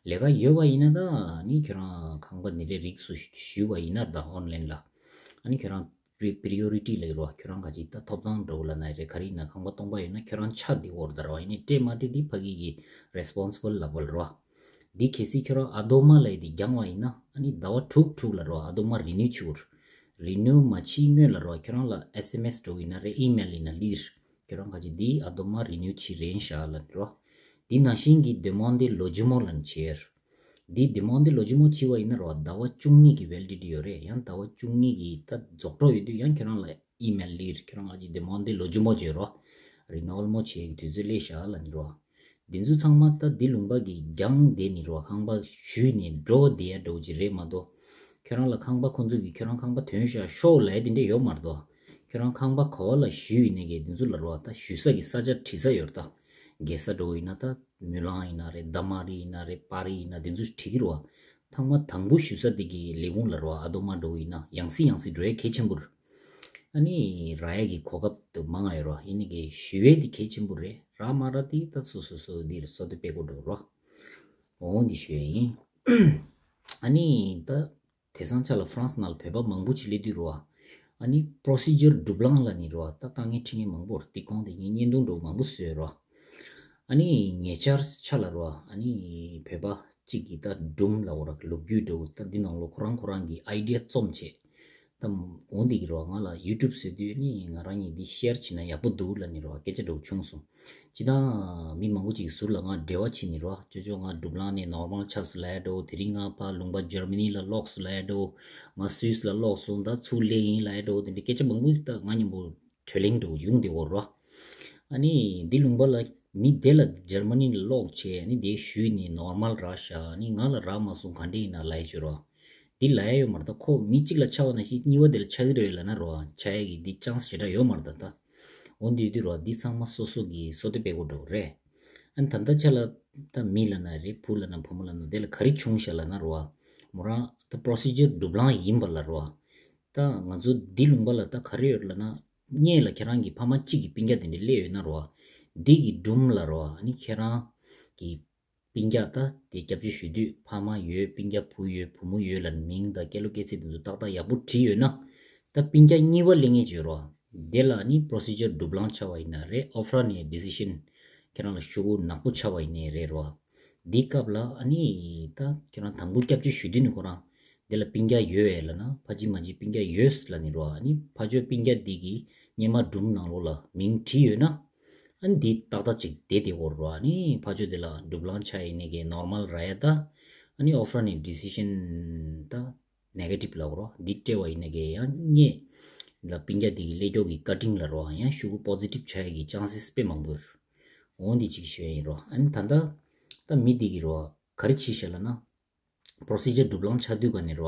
ལས་ཀ་ཡོད་པ་ཡིན་ན་ད་ཨ་ནི་ཁྱོད་རང་ཁང་པ་འདི་འདྲས་རིགས་སུ་ཞུས་པ་ཡིན་ན་ད་ཨོན་ལན་ལ་ཨ་ནི་ཁྱོད་རང་པི་པི་རི་ཡོ་རི་ཊི་ལབ་ཀྱི་རོ། ཁྱོད་རང་ག་ཅིག་ད་ཐོབ་ཐང་འདྲ་བོ་ལབ་ན་རེད། ག་རེ་ཡིན་ན་ཁང་པ་སྟོང་པ་ཡོད་ན་ཁྱོད་རང་ཆ་འདི་འོར་ད་རོ། ཡིན་ནའི་སྤྲད་མ་སྤྲད་འདི་ཕ་གི་གི་རེ་སི་པོན་སི་བལ་ལབ་པ་ལ་རོ། འདི་གལ་སྲིད་ཁྱོད་རང་ཨ་དོ་མ་ལབ་ཡས་འདི་བརྒྱངས་པ་ཡིན་ན་ཨ་ནི་ཟླ་བ་དྲུག་དྲུག་ལ་རོ། ཨ་དོ་མ་རི་ནིའུ་བྱེད་དགོས། རི་ནིའུ་མ་བྱེད་སྔོན་ལ་རོ། ཁྱོད་རང་ལ་ཨེས་ཨེམ་ཨེས་འདྲ་བོ་ཡིན་ན་རེད། ཨི་མེལ་ཡིན་ན་སླེབས། ཁྱོད་རང་ག་ཅིག་འདི་ཨ་དོ་མ་རི་ནིའུ་བྱེད་རན་ཤག་ལབ་ནི་རོ། འདི་ནང་བཞིན་གྱི་དེ་མོན་དེ་ལོ་ཇོ་མོ་ལབ་ནི་བྱས། འདི་དེ་མོན་དེ་ལོ་ཇོ་མོ་བྱེད་པ་ཡིན་ན་རོ། ཟླ་བ་བཅུ་གཉིས་ཀྱི་ཝེ་ལི་ཌི་ཊི་ཡོད་རེད། ཡང་ཟླ་བ་བཅུ་གཉིས་ཀྱི་ད་རྫོགས་འགྲོ་ཡོད་དུས་ཡང་ཁྱོད་རང་ལ་ཨི་མེལ་སླེབས། ཁྱོད་རང་ག་ཅིག་དེ་མོན་དེ་ལོ་ཇོ་མོ་བྱེད་རོ། རི་ནོ་ཝལ་མོ་བྱེད་ཀྱི་དུས་ཚོད་སླེབས་ཤག་ལབ་ནི་རོ། འདི་ཚོ་ཚང་མ་ད་འདི་ལུང་པ་གི་རྒྱང་བསྡད་ནི་རོ། ཁང་པ་ཞུས་ནས་འགྲོ་བསྡད་ཡ་འདྲ་བོ་ཅིག་རེད་མ་གཏོགས། ཁྱོད་རང་ལ་ཁང་པ་ཁོང་ཚོ་གིས་ཁྱོད་རང་ཁང་པ་ཐོན་ཤག་ཤོག་ལབ་ཡ་དེ་འདྲས་ཡོད་མ་རེད་དོ། ཁྱོད་རང་ཁང་པ་ག་བ་ལ་ཞུས་ཡིན་ནའི་གི་འདི་ཚོ་ལ་རོ། ད་ཞུ་ས་གི་ས་ཆ་བྲིས་ས་ཡོད་རེད་ད། རྒྱལ་ས་འདྲ་བོ་ཡིན་ན་ད་མུ་ལང་ཡིན་ན་རེད། རྡ་མ་རི་ཡིན་ན་རེད། པ་རི་ཡིན་ན་འདི་ཚོ་བྲིས་ཀྱི་རོ། ཐང་མ་དང་པོ་ཞུ་ས་དེ་གི་ལས་ཁུངས་ལ་རོ། ཨ་དོ་མ་འདྲ་བོ་ཡིན་ན་ཡང་སེ་ཡང་སེ་འགྲོ་ཡ་གལ་ཆེན་པོ་རེད། ཨ་ནི་རག་ཡ་གི་གོ་སྐབས་དུ་མང་ང་ཡོད་རོ། ཡིན་ནའི་གི་ཞུ་ཡས་དེ་གལ་ཆེན་པོ་རེད། རག་མ་རག་དེ་ད་སོ་སོ་སོ་འདིར་སོ་དེ་དཔེ་གོ་འགྲོ་རོ། འོ་འདི་ཞུ་ཡས་ཡིན། ཨ་ནི་ད་དེང་སང་ཆ་ལ་ཧྥ་རན་སི་ནང་ལ་བོད་པ་མང་པོ་ཅིག་སླེབས་དུས་རོ། ཨ་ནི་པྲོ་སི་ཇར་ཌུབ་ལང་ལབ་ནི་རོ། ད་དཀའ་ངལ་འཕྲད་མཁན་མང་པོ་རེད། དེ་གོང་དེ་ངས་བརྙན་ཐུང་འདྲ་བོ་མང་པོ་བཟོས་རོ། ཨ་ནི་ཉེ་ཆར་ཆ་ལ་རོ། ཨ་ནི་བོད་པ་གཅིག་གིས་ད་སྒྲུང་ལབ་དགོས་ར། ལོ་རྒྱུས་འདྲ་བོ་ད་འདི་ནང་ལོགས་ཁོ་རང་ཁོ་རང་གི་ཨའི་ཌི་ཡ་རྩོམ་བྱས། ད་འོ་འདི་གི་རོ། ང་ལ་ཡུ་ཊུབ་བཟོས་དུས་ནི་ང་རང་གཉིས་འདི་ཤེར་བྱས་ན་ཡག་པོ་འདུག་ལབ་ནི་རོ། སྐད་ཆ་འདྲ་བོ་བྱུང་སོང་། སྤྱིར་བཏང་མི་མང་པོ་ཅིག་ཟུར་ལ་ང་འབྲེལ་བ་བྱས་ནི་རོ། ཅོ་ཅོ་ང་སྒྲུབ་ལང་ནས་ནོར་མལ་ཆགས་སོང་ལབ་ཡ་འདྲ་བོ། དེ་རིང་ང་ཕར་ལུང་པ་འཇར་མ་ནི་ལ་ལོག་སོང་ལབ་ཡ་འདྲ་བོ། ང་སུད་སི་ལ་ལོག་སོང་། ད་ཚུར་སླེབས་ཡིན་ལབ་ཡ་འདྲ་བོ། དེ་འདྲའི་སྐད་ཆ་མང་པོ་ད་ང་མཉམ་པོ་གྲོས་གླེང་འདྲ་བོ་ཡོང་བསྡད་ཡོད་རོ། ཨ་ནི་འདི་ལུང་པ་ལ་མི་དེ་ལ་འཇར་མ་ནི་ལ་ལོག་བྱས། ཨ་ནི་དེ་ཞུས་ནི་ནོར་མལ་རག་ཤག་ཨ་ནི་ང་ལ་རག་མ་སོང་། ག་འདྲས་ཡིན་ན་ལབ་ཡ་ཅིག་རོ། འདི་ལབ་ཡ་ཡོད་མ་རེད་ད། ཁོ་མི་གཅིག་ལ་ཆགས་པ་ནང་བཞིན་གཉིས་པ་དེ་ལ་ཆགས་ཀྱི་རེད་ལབ་ན་རོ། ཆགས་ཡ་གི་འདི་ཅན་སི་ཞེ་དྲག་ཡོད་མ་རེད་ད། ད་ འོ་འདི་དུས་རོ་འདི་ཚང་མ་སོ་སོ་གི་སོ་ཏེ་པེ་གོ་འགྲོ་རེད། ཨ་ནི་ད་ལྟ་ཆ་ལ་ད་མི་ལ་ན་རེད་བུ་ལ་ན་བུ་མོ་ལ་ན་དེ་ལ་ག་རེ་བྱུང་ཤག་ལ་ན་རོ། མོ་རང་ད་procedure་སྒྲུབ་ལང་ཡིན་པ་ལ་རོ། ད་ང་ཚོ་འདི་ལུང་པ་ལ་ད་ག་རེ་ཡོད་ལ་ན། སྔོན་ལ་ཁྱེད་རང་གི་ཕ་མ་གཅིག་གི་སྤུན་ཀྱག་དེ་འདྲ་སླེབས་ཡོད་ན་རོ། འདི་གི་སྒྲུང་ལ་རོ། ཨ་ནི་ཁྱེད་རང་གི་སྤུན་ཀྱག་ད་དེ་སྐྱབས་བཅོལ་ཞུ་དུས་ཕ་མ་ཡོད་སྤུན་ཀྱག་བུ་ཡོད་བུ་མོ་ཡོད་ལ་མིང་དང་སྐད་ལོ་སྐད་ཚིག་དེ་ཚོ་ཏག་ཏག་ཡག་པོ་བྲིས་ཡོད་ན། ད་སྤུན་ཀྱག་གཉིས་པ་སླེབས་ངེས་བྱོས་རོ། དེ་ལ་ནི་procedure་སྒྲུབ་ལང་ཆགས་པ་ཡིན་ན་རེད། ཨོ་ཕ་ར་ནས་decision་ཁྱེད་རང་ལ་ཤུ་གུ་ནག་པོ་ཆགས་པ་ཡིན་ནའི་རེད་རོ། འདི་སྐབས་ལ་ཨ་ནི་ད་ཁྱེད་རང་དང་པོ་སྐྱབས་བཅོལ་ཞུ་དུས་ནི་ཁོ་རང་དེ་ལ་སྤུན་ཀྱག་ཡོད་ལ་ན་ཕ་གཅིག་མ་གཅིག་སྤུན་ཀྱག་ཡོད་ལ་ནི་རོ། ཨ་ནི་ཕ་ཇོ་སྤུན་ཀྱག་འདི་གི་སྔོན་མ་སྒྲུང་ནང་ལོགས་ལ་མིང་བྲིས་ཡོད་ན། ཨ་ནི་འདི་ཏག་ཏག་ཅིག་བསྡད་དེ་འོར་རོ། ཨ་ནི་ཕ་ཇོ་དེ་ལ་སྒྲུབ་ལང་ཆགས་ཡིན་ནའི་གི་normal་ར་ཡ་ད། ཨ་ནི་ཨོ་ཕ་ར་ནས་decision་ད་negative་ལ་འོར་རོ། འདི་སྤྲད་པ་ཡིན་ནའི་གི་ཡང་སྔོན་ལ་སྤུན་ཀྱག་འདི་གི་སླེབས་ཀྱོག་གི་cutting་ལ་རོ་ཡང་ཤུ་གུ་positive་ཆགས་ཡ་གི་chances་དཔེ་མང་པོ་ཡོད། འོ་འདི་ཅིག་ཤོད་ཡིན་རོ། ཨ་ནི་ད་ལྟ་ད་མི་འདི་གི་རོ་ག་རེ་བྱས་ཤག་ལ་ན། procedure་སྒྲུབ་ལང་ཆགས་དུས་ག་ནས་རོ།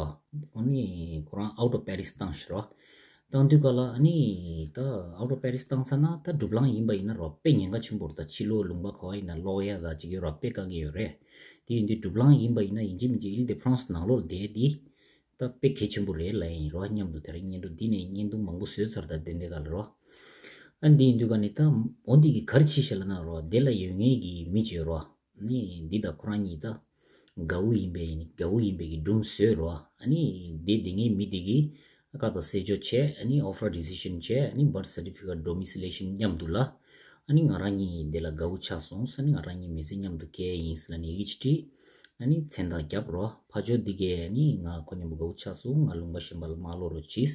ཨ་ནི་ཁོ་རང་out of parish་བཏང་ཤག་རོ། བཏང་དུས་ག་ལ་ཨ་ནི་ད་out of parish་བཏང་ཚར་ན་ད་སྒྲུབ་ལང་ཡིན་པ་ཡིན་ན་རོ་དཔེ་ཉེན་ཁ་ཆེན་པོ་རེད། ད་ཕྱི་ལོགས་ལུང་པ་ག་བ་ཡིན་ན་ལོག་ཡ་ད་ཅིག་ཡོད་རོ། དཔེ་དཀའ་ངལ་ཡོད་རེད། དེ་ཡིན་དུས་སྒྲུབ་ལང་ཡིན་པ་ཡིན་ན་ཡིན་གཅིག་མིན་གཅིག་Île-de-France་ནང་ལོགས་བསྡད་དེ་ད་དཔེ་གལ་ཆེན་པོ་རེད་ལ་ཡིན་རོ་སྙམ་དུ་དེ་རིང་སྙན་སྒྲོན་འདི་ནས་བརྙན་ཐུང་མང་པོ་བཟོས་ཚར། ད་དེ་འདྲའི་ག་ལ་རོ། ཨ་འདི་ཡིན་དུས་ག་ནས་ད་འོ་འདི་གི་ག་རེ་བྱས་ཤག་ལ་ན་རོ། དེ་ལ་ཡོད་ངེས་ཀྱི་མི་བྱོས་རོ། ནི་འདི་དང་ཁོ་རང་གཉིས་ད་དགའ་བོ་ཡིན་པའི་དགའ་བོ་ཡིན་པའི་གི་སྒྲུང་བཟོས་རོ། ཨ་ནི་འདི་འདི་ངའི་མི་འདི་གི་ཁ་ད་གསལ་བརྗོད་བྱས། ཨ་ནི་offer decision་བྱས། ཨ་ནི་birth certificate domiciliation་མཉམ་དུ་ལ། ཨ་ནི་ང་རང་གཉིས་འདི་ལ་དགའ་བོ་ཆགས་སོང་། ཨ་ནི་ང་རང་གཉིས་མི་ཚེ་མཉམ་དུ་སྐྱེལ་ཡིན་ལ་ནི་ཡི་གེ་ཅིག་བྲིས། ཨ་ནི་མཚན་རྟགས་བརྒྱབ་རོ། ཕ་ཇོ་འདི་གས་ཨ་ནི་ང་ཁོ་མཉམ་པོ་དགའ་བོ་ཆགས་སོང་། ང་ལུང་པ་གཞན་པ་ལ་མ་ལོག་རོགས་གྱིས།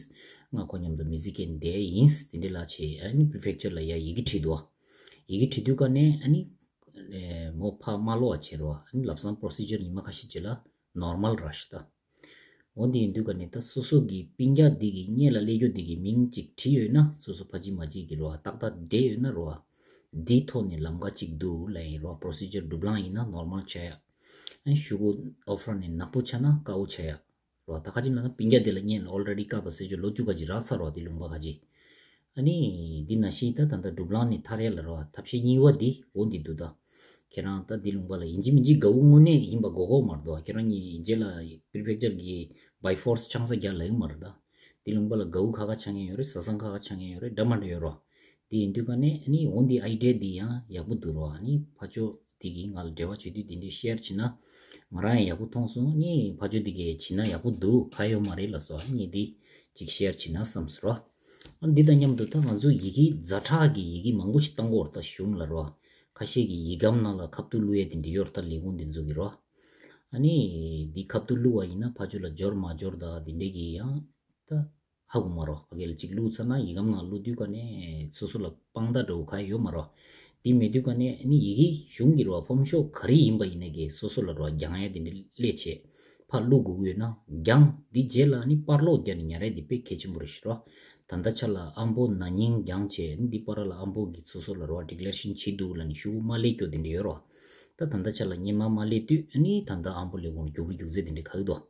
ང་ཁོ་མཉམ་དུ་མི་ཚེ་སྐྱེལ་བསྡད་ཡིན། དེ་འདྲ་ལ་བྱས། ཨ་ནི་prefecture་ལ་ཡ་ཡི་གེ་བྲིས་འདུག་ཡི་གེ་བྲིས་དུས་ཀ་ནས་ཨ་ནི། ཨེ། མོ་ཕ་མ་ལོག་བྱེད་རོ། ཨ་ནི་ལབ་སང་procedure་ཉི་མ་ཁ་ཤས་ཅིག་ལ་normal་ར་ཤི་ད། འོ་འདི་ཡིན་དུས་ཀ་ནས་ད་སོ་སོ་གི་སྤུན་ཀྱག་འདི་གི་སྔོན་ལ་སླེབས་རྒྱུ་འདི་གི་མིང་ཅིག་བྲིས་ཡོད་ན་སོ་སོ་ཕ་གཅིག་མ་གཅིག་གི་རོ་ཏག་ཏག་བསྡད་ཡོད་ན་རོ། འདིའི་ཐོག་ནས་ལམ་ཁ་ཅིག་འདུག་ལ་ཡིན་རོ། procedure་སྒྲུབ་ལང་ཡིན་ན་normal་ཆགས་ཡ། ཨ་ནི་ཤུ་གུ་offer་ནས་ནག་པོ་ཆགས་ན་དཀའ་བོ་ཆགས་ཡ། རོ། ད་ཁ་ཅིག་ལ་ན་སྤུན་ཀྱག་དེ་ལ་སྔོན་ལ་already་བཀག་པ་ཟེར་རྒྱུ་ལོ་བཅུ་ཁ་ཅིག་རག་ཚར་རོ། དེ་ལུང་པ་ཁ་ཅིག་ཨ་ནི་འདི་ན་ཤི་ད་ད་ལྟ་སྒྲུབ་ལང་ནས་ཐར་ཡ་ལ་རོ། ཐབས་ཤེས་གཉིས་པ་འདི་འོ་འདི་འདུག་ད་ཁྱེད་རང་ད་འདི་ལུང་པ་ལ་ཡིན་གཅིག་མིན་གཅིག་དགའ་བོ་དངོས་གནས་ཡིན་པ་དགོས་དགོས་མ་རེད་དོ། ཁྱེད་རང་གཉིས་རྗེས་ལ་prefecture་གི་by force་ཆང་ས་རྒྱག་ལ་ཡོད་མ་རེད་ད། འདི་ལུང་པ་ལ་དགའ་བོ་ཁ་ཁ་ཆགས་མཁན་ཡོད་རེད། བཟའ་ཚང་ཁ་ཁ་ཆགས་མཁན་ཡོད་རེད། འདྲ་མ་འདྲ་ཡོད་རོ། དེ་ཡིན་དུས་ཀ་ནས་ཨ་ནི་འོ་འདི་idea་འདི་ཡང་ཡག་པོ་འདུག་རོ། ཨ་ནི་ཕ་ཇོ་དེ་གིས་ང་ལ་འབྲེལ་བ་བྱེད་དུས་དེ་འདྲའི་share་བྱེད་ན་ང་རང་ཡང་ཡག་པོ་མཐོང་སོང་། ཨ་ནི་ཕ་ཇོ་དེ་གིས་བྱེད་ན་ཡག་པོ་འདུག་ག་ཡོད་མ་རེད་ལ་སོ། ཨ་ནི་འདི་ཅིག་share་བྱེད་ན་བསམ་སོང་རོ། ཨ་འདི་དང་མཉམ་དུ་ད་ང་ཚོ་ཡི་གེ་ཛ་དྲག་གི་ཡི་གེ་མང་པོ་ཞིག་བཏང་གི་ཡོད་རེད་ད་གཞུང་ལ་རོ། ཁ་ཤས་ཀྱིས་ཡི་སྒམ་ནང་ལ་ཁ་ཐུག་བླུག་ཡས་དེ་འདྲ་ཡོད་རེད་ད་ལས་ཁུངས་དེ་ཚོ་གི་རོ། ཨ་ནི་འདི་ཁ་ཐུག་བླུག་པ་ཡིན་ན་ཕ་ཇོ་ལ་འབྱོར་མ་འབྱོར་ད་དེ་འདྲའི་གི་ཡང་ད། ཧ་གོ་མ་རོ། ཕ་གི་ལ་ཅིག་བླུགས་ཚར་ན་ཡི་སྒམ་ནང་བླུགས་དུས་ཀ་ནས་སོ་སོ་ལ་དཔང་རྟགས་འདྲ་བོ་ག་ཡོད་མ་རོ། དེ་མེད་དུས་ཀ་ནས་ནི་ཡི་གེ་གཞུང་གི་རོ་ཕོམ་ཤོག་ག་རེ་ཡིན་པ་ཡིན་ནའི་གི་སོ་སོ་ལ་རོ་རྒྱང་ཡ་དེ་འདྲ་སླེབས་བྱས་ཕར་བླུགས་དགོས་ཀྱི་ཡོད་ན་རྒྱང་དེ་རྗེས་ལ་ནི་པར་ལོག་རྒྱག་ནས་ཉར་ཡ་དེ་དཔེ་གལ་ཆེན་པོ་རེད་ཤི་རོ། ད་ལྟ་ཆ་ལ་ཨམ་བོ་ན་ནིང་རྒྱང་བྱས་ནི་འདི་པར་ལ་ཨམ་བོ་གི་སོ་སོ་ལ་རོ་declaration་བྱེད་འདུག་ལ་ནི་ཤུ་གུ་མ་སླེབས་རྒྱུ་དེ་འདྲ་ཡོད་རོ། ད་ད་ལྟ་ཆ་ལ་སྔོན་མ་མ་སླེབས་དུས་ནི་ད་ལྟ་ཨམ་བོ་ལས་ཁུངས་ལ་རྒྱུག་པ་རྒྱུག་ཚད་དེ་འདྲ་ག་གི་འདུག་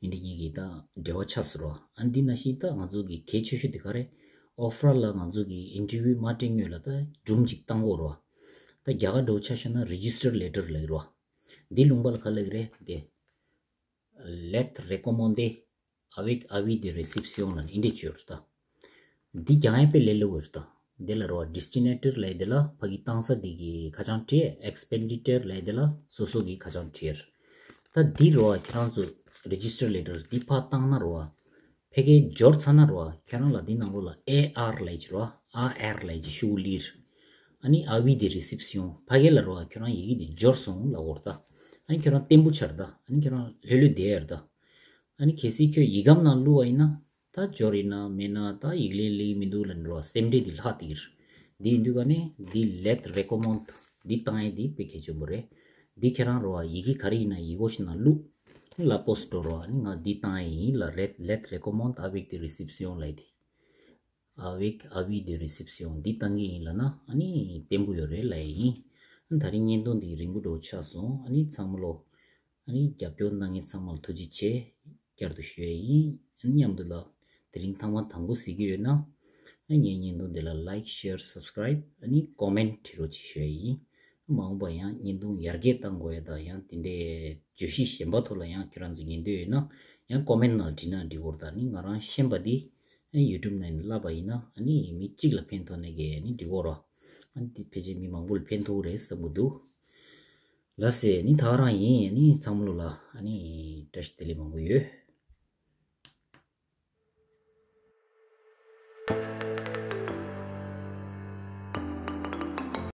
འདི་འདྲ་གཉིས་ཀྱི་ད་འབྲེལ་བ་ཆགས་སོང་རོ། ཨ་འདི་ནང་བཞིན་ད་ང་ཚོ་གི་གལ་ཆེ་ཤོས་དེ་ག་རེ། ཨོ་ཕ་ར་ལ་ང་ཚོ་གི་interview་མ་སྤྲད་སྔོན་ལ་ད་སྒྲུང་ཅིག་བཏང་དགོས་རོ། ད་རྒྱ་གར་འདྲ་བོ་ཆ་བཞག་ན་register letter་ལབ་ཀྱི་རོ། འདི་ལུང་པ་ལ་ག་ལབ་ཀྱི་རེད་དེ། lettre recommandée avec avis de réception་ལབ་ནས་འདི་འདྲ་བྱོས་རོ་ད། འདི་རྒྱང་ཡ་དཔེ་ལས་སླ་པོ་རེད་ད། འདི་ལ་རོ་destinateur་ལབ་ཡ་དེ་ལ་ཕ་གི་བཏང་ས་དེ་གི་ཁ་བྱང་བྲིས། expediteur་ལབ་ཡ་དེ་ལ་སོ་སོ་གི་ཁ་བྱང་བྲིས། ད་འདི་རོ་ཁྱེད་རང་ཚོ་register letter་འདི་ཕར་བཏང་ན་རོ། ཕ་གིར་འབྱོར་ཚར་ན་རོ་ཁྱེད་རང་ལ་འདི་ནང་ལོགས་ལ་A R་ལབ་ཀྱི་རོ། A R་ལབ་ཀྱི་ཤུ་གུ་ལིར། ཨ་ནི་avis de réception་ཕ་གི་ལ་རོ་ཁྱེད་རང་ཡི་གེ་འདི་འབྱོར་སོང་ལབ་དགོས་རེད་ད། ཨ་ནི་ཁྱེད་རང་བརྟན་པོ་ཆགས་རེད་ད། ཨ་ནི་ཁྱེད་རང་ལྷོད་ལྷོད་བསྡད་ཡ་རེད་ད། ཨ་ནི་གལ་སྲིད་ཁྱོད་ཡི་སྒམ་ནང་བླུགས་པ་ཡིན་ན། ད་འབྱོར་ཡིན་ན་མེད་ན་ད་ཡིག་ལན་སླེབས་ཀྱི་མི་འདུག་ལབ་ནས་རོ་སེམས་ཁྲལ་འདི་ལྷག་བསྡད་ཀྱི་རེད། འདི་ཡིན་དུས་ཀ་ནས་འདི་lettre recommandée་འདི་བཏང་ཡས་འདི་དཔེ་གལ་ཆེན་པོ་རེད། འདི་ཁྱེད་རང་རོ་ཡི་གེ་ག་རེ་ཡིན་ན་ཡིག་སྒོ་ཞིག་ནང་བླུགས། La poste་འགྲོ་རོ། ཨ་ནི་ང་འདི་བཏང་ཡས་ཡིན་ལབ་རེད། lettre recommandée avec de réception་ལབ་ཡས་དེ། Avec avis de réception་འདི་བཏང་གི་ཡིན་ལབ་ན་ཨ་ནི་བརྟན་པོ་ཡོད་རེད་ལབ་ཡས་ཡིན། ཨ་ནི་ད་རིང་བརྙན་ཐུང་འདི་རིང་པོ་འདྲ་བོ་ཆགས་སོང་། ཨ་ནི་ཚང་མ་ལོ། ཨ་ནི་རྒྱབ་སྐྱོར་གནང་མཁན་ཚང་མ་ལ་ཐུགས་རྗེ་ཆེ་བསྐྱར་དུ་ཞུ་ཡས་ཡིན། ཨ་ནི་མཉམ་དུ་ལ་དེ་རིང་ཐེངས་མ་དང་པོ་གཟིགས་ཀྱི་ཡོད་ན། ཨ་ ཨ་ངའི་བརྙན་ཐུང་འདི་ལ་like, share, subscribe ཨ་ནི་comment བྲིས་རོགས་བྱེད་ཞུ་ཡ་ཡིན། མ་འོངས་པ་ཡང་བརྙན་ཐུང་ཡར་རྒྱས་གཏང་དགོས་ཡ་དང་ཡང་དེ་འདྲའི་བརྗོད་གཞི་གཞན་པ་ཐོག་ལ་ཡང་ཁྱེད་རང་ཚོ་ཉན་འདོད་ཡོད་ན་ཡང་comment ནང་བྲིས་ན་འགྲིག་གི་རེད། ད་ནི་ང་རང་ཤེས་པ་འདི་ཨ་YouTube ནང་ནས་བསླབས་པ་ཡིན་ན་ཨ་ནི་མི་གཅིག་ལ་ཕན་ཐོགས་ནས་ཀྱི་ཨ་ནི་འགྲིག་གི་རེད། ཨ་ནི་དེ་ཕལ་ཆེར་མི་མང་པོ་ལ་ཕན་ཐོགས་རེད་བསམ་གྱི་འདུག་ལགས་སེ། ཨ་ནི་ད་ག་རང་ཡིན། ཨ་ནི་ཚང་མ་ལོ་ལ་ཨ་ནི་བཀྲ་ཤིས་བདེ་ལེགས་མང་པོ་ཡོད།